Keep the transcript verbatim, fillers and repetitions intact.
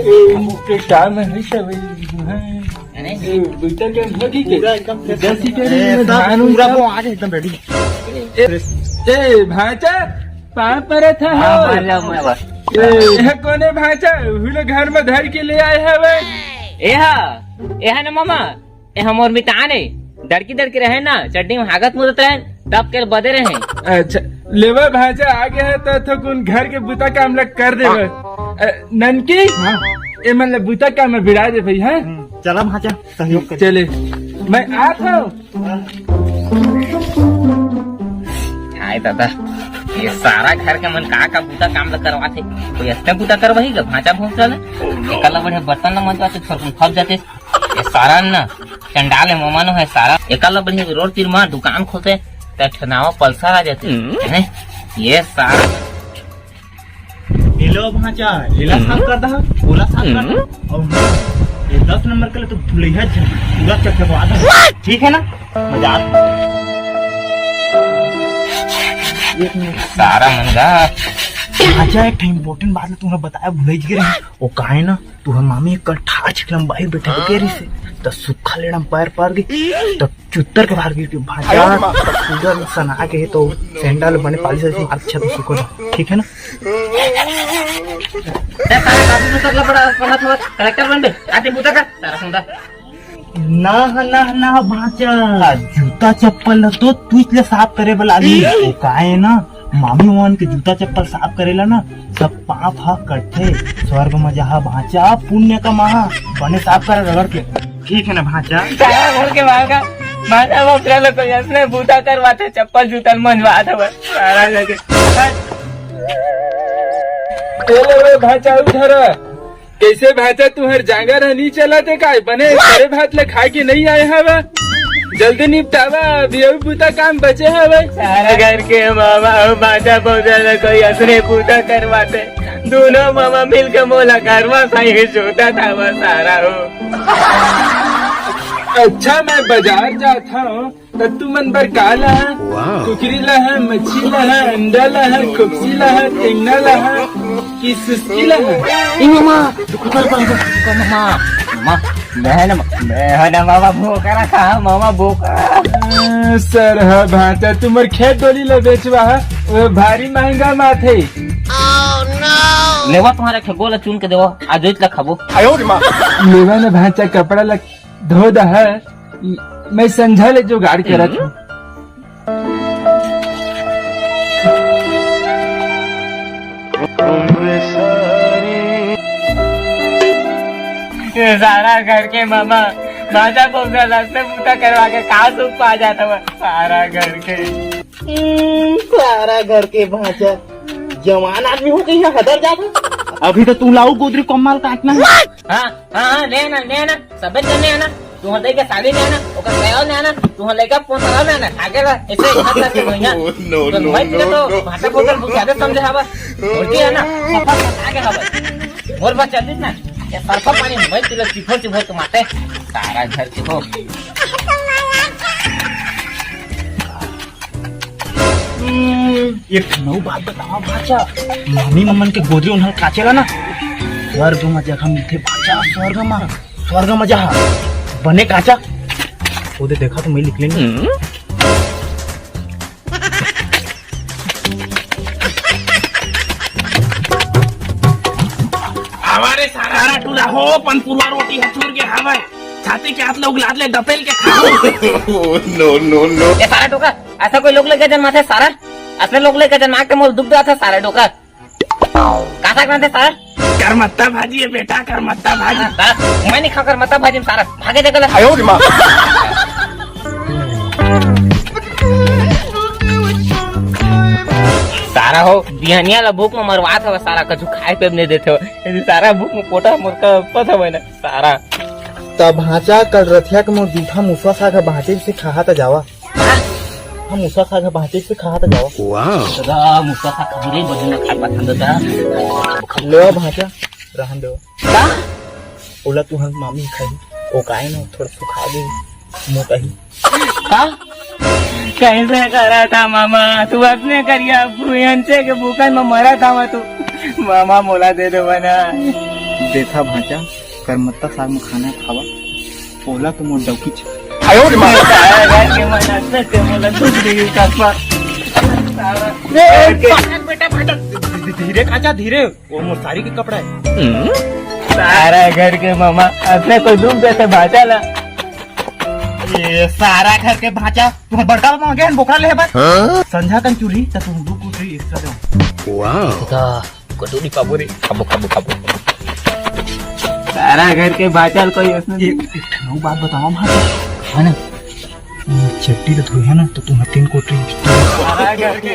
ए, ओके, काम है सब, हाँ। अरे। ए, बेटा, क्या हो गई के? पूरा एकदम fresh। जैसी कह रही है, ए, सब धान पूरा उनका। वो आज एकदम ready। ए, ए, भांचा, पाँव परत हँव। हाँ, मार जाओ, मैं बस। ए, ए, कोने भांचा, हुलो घर में धर के ले आए हवे। ए हा, ए हा ना मामा, ए हमर मितान ए, दड़की दड़की रहे ना, चड्डी में हागत मुदत रहे, दब के बदे रहे। अच्छा, लेवा भांचा आ गया है तो थोकुन घर के बुता काम लग कर देवे। हाँ। अ, ननकी? हाँ। ए मन ल बुता काम में बिड़ा दे भाई, हाँ? हम्म, चला भांचा, सहयोग कर। चले, मैं आत हँव। हाय दादा, ये सारा घर के मन का का बुता काम ल करवाथे, कोई अइसने बुता करवाही गा भांचा भोंसला ले? एकर ले बढ़िया बर्तन ल मंजवाते, थोरकुन फब जाते। ये सारा न चंडाल हे, मोमनो हे सारा। एकर ले बढ़िया रोड तीर म दुकान खोलते, त ठनावा पल्सर आ जाते। हम्म। हैं? ये सारा। ये लो भांचा, एला साफ कर दहा, ओला साफ कर दहा। हम्म। अउ हाँ, ये दस नंबर के ले तो भुलैया झन, पूरा चकचकवा दहा। ठीक है ना? मजाक। एक मिनट। सारा मन गा। भांचा, एक ठन important बात ल तुमला बताया भुलई गे रहे। वो का हे ना, तुहर मामी एक कन ठाछ के लंबाई बैठे के कह रही से, त सुक्खा लेड़ा म पैर पर गई, त चुत्तर के बाहर गिर के भांचा, त पूरा सना के हे, तो सैंडल बने पालिश वालिश मार के छत में सुखो दो, ठीक है ना? ए, सारे काफी में तक लपड़ा, पढ़ा था, कलेक्टर बन बे, आते बूता कर, सारा सुंदर। ना, ना, ना, भांचा, जूता चप्पल ल तो तुच ले साफ करे बर लागही। ओ का हे ना, मामी मन के जूता चप्पल साफ करे ला ना, सब पाप ह कटथे। स्वर्ग म जाहा भांचा, पुण्य कमाहा, बने साफ कर रगड़ के। ठीक है ना भांचा? सारा घर के बाहर का भांचा बाप रे, कोई अइसने बूता करवाथे, चप्पल जूता ल मंजवात हवय। सारा घर के। ए ले रे भांचा, उठ रे। कइसे भांचा, तुंहर जांगर ह नी चलत हे काय? बने सारे भात ल खा के नइ आए हवा? जल्दी निपटावा, अभी अउ बूता काम बचे हवय। सारा घर के मामा अउ भांचा भौजा ल कोई अइसने बूता करवाथे। दूनों मामा मिलके मोला करवा खाई के जोतत हवा सारा हो। अच्छा, मैं बाजार जात हंव, त तुमन बर का लाहंव? वाह। कुकरी लाहंव, मच्छी लाहंव, अंडा लाहंव, खोपसी लाहंव, टेंगना लाहंव, कि सुस्की लाहंव? ए मामा, रुको, रुको, रुको, रुको, मामा, मामा, मैं ह ना, मैं ह ना मामा बोकरा खाहूं, मामा बोकरा। अ, सरहा भांचा, तुमर खेत डोली ल बेचवा ह, वो भारी महंगा म आथे। लेवा तुंहर एक ठो गोड़ ल चुन के देवा, आज ओइच ल खाबो। लेवा न भांचा, कपड़ा ल धो दहा, मैं संझा ले जुगाड़ करत हंव। ये सारा घर के मामा, भांचा भौजा ल अइसने बूता करवा के का सुख पा जात हवय? सारा घर के। हम्म, सारा घर के भांचा। जवान आदमी हो के इहाँ हदर जात हे। अभी तो तू लाऊ गोदरी कम्माल काटना हे। हाँ, हाँ, हाँ, ले आना, ले आना, सबे जन ले आना। तुंहर दाई के साड़ी ले आना, ओकर साया ले आना, तुंहर लइका पोता ले आना, आगे ला, अइसे हाथ रख के बढ़िया। No, तो no, भाई, no, तो no। भांटा बोतल बहुत ज्यादा समझे हवा। बोलती है ना, सफा सफा आगे हवा। मोर बस जल्दी ना, ये सरफा पानी भाई, तुला चिफोर चिफोर के माते, सारा घर के हो। हम्म, एक नौ बात बतावा भांचा, मामी ममन के गोदरी उन्हल काचेला ना, स्वर्ग म जगह मिलथे भांचा, स्वर्ग म, स्वर्ग म जहा बने काचा। ओदे देखा तो मैं निकले नहीं। हम्म। हमारे सारा टूरा हो, पनपुरवा रोटी ह चूर के हवय। छाती के हाथ ले उगलात ले डपेल के खाओ। No, no, no। ये सारा टोका, अइसा कोई लोग लइका जनमाथे सारा? अइसने लोग लइका जनमा के मोला दुख देथे सारा टोका। का साग रांधे सारा? करमत्ता भाजी हे बेटा, करमत्ता भाजी। हाँ, सारा, मैं नइ खांव करमत्ता भाजी म सारा। भागे दे गला। आयो रे माँ। सारा हो, बिहनिया ला भूख म मरवात हवय सारा, कछु खाय पीये नइ देत हवय। यदि सारा भूख म पोटा मोर का पत हवय ना, सारा। त भांचा कल रथिया के मोर जूठा मुसवा साग ह बांचे से खाहा त जावा। हम मुसवा साग ह बांचे से खाहा त जावा। वाह। सदा मुसवा साग खाबो रे, बजू न खाय पाथन ददा। लेवा भांचा, रहन देवा। का? ओला तुहर मामी खाही। ओ काय न थोड़ा सुखा दे, मोटाही। का? कइसे करत हस मामा? तू अइसने करिया भुइयंचे के भूखन म मरत हवस तू। मामा मोला दे देवा ना। देखा भांचा, करमत्ता साग में खाना खावा, ओला तो मोर डौकी छ। बेटा, बेटा, धीरे खाचा, धीरे। वो मोर सारी के कपड़ा है। सारा घर के मामा, अपने कोई दुख देते भांचा ला। ये सारा घर के भांचा, तुम्हें बड़का मामा गए हैं बोकरा ले बस। संझा कन चूल्ही, त तुम दू कुटरी एक साथ। कटोरी पाबो रे, खाबो, खाबो, खाबो। सारा घर के भांचा ल कोई उसने ये एक ठो बात बतावा भांचा, है ना? ये चट्टी तो धोई है ना, तो तुम तीन कोटरी। सारा घर के